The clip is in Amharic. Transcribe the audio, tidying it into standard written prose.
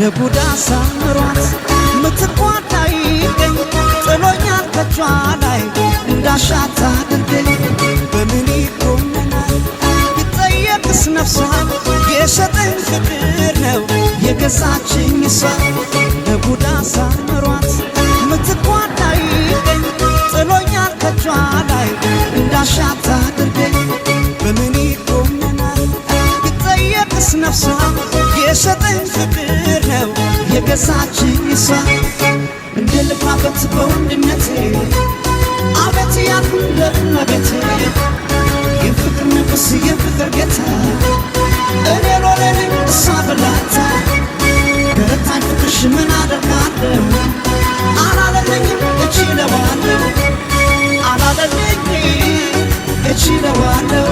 ለጉዳ ሳምሯት ምትኳን አይገኝ፣ ጥሎኛል ከቿ ላይ እንዳሻት አድርገኝ። በምን ይኮነናል ቢጠየቅስ ነፍሷ? የሸጠኝ ፍቅር ነው የገዛችኝ እሷ። ለጉዳ ሳምሯት ምትኳን አይገኝ፣ ጥሎኛል ከቿ ላይ እንዳሻት አድርገኝ። በምን ይኮነናል ቢጠየቅስ ነፍሷ? የሸጠኝ ፍቅር ነው የገዛችኝ እሷ። እንደ ልፋበት በወንድነቴ፣ አቤት ያልኩ ለእመቤቴ፣ የፍቅር ንጉሥ የፍቅር ጌታ፣ እኔ ሎሌ ነኝ እሷ ብላታ። ገረታኝ ፍቅርሽ ምን አደርጋለሁ፣ አላለለኝም እችለዋለሁ፣ አላለለኝም እችለዋለሁ።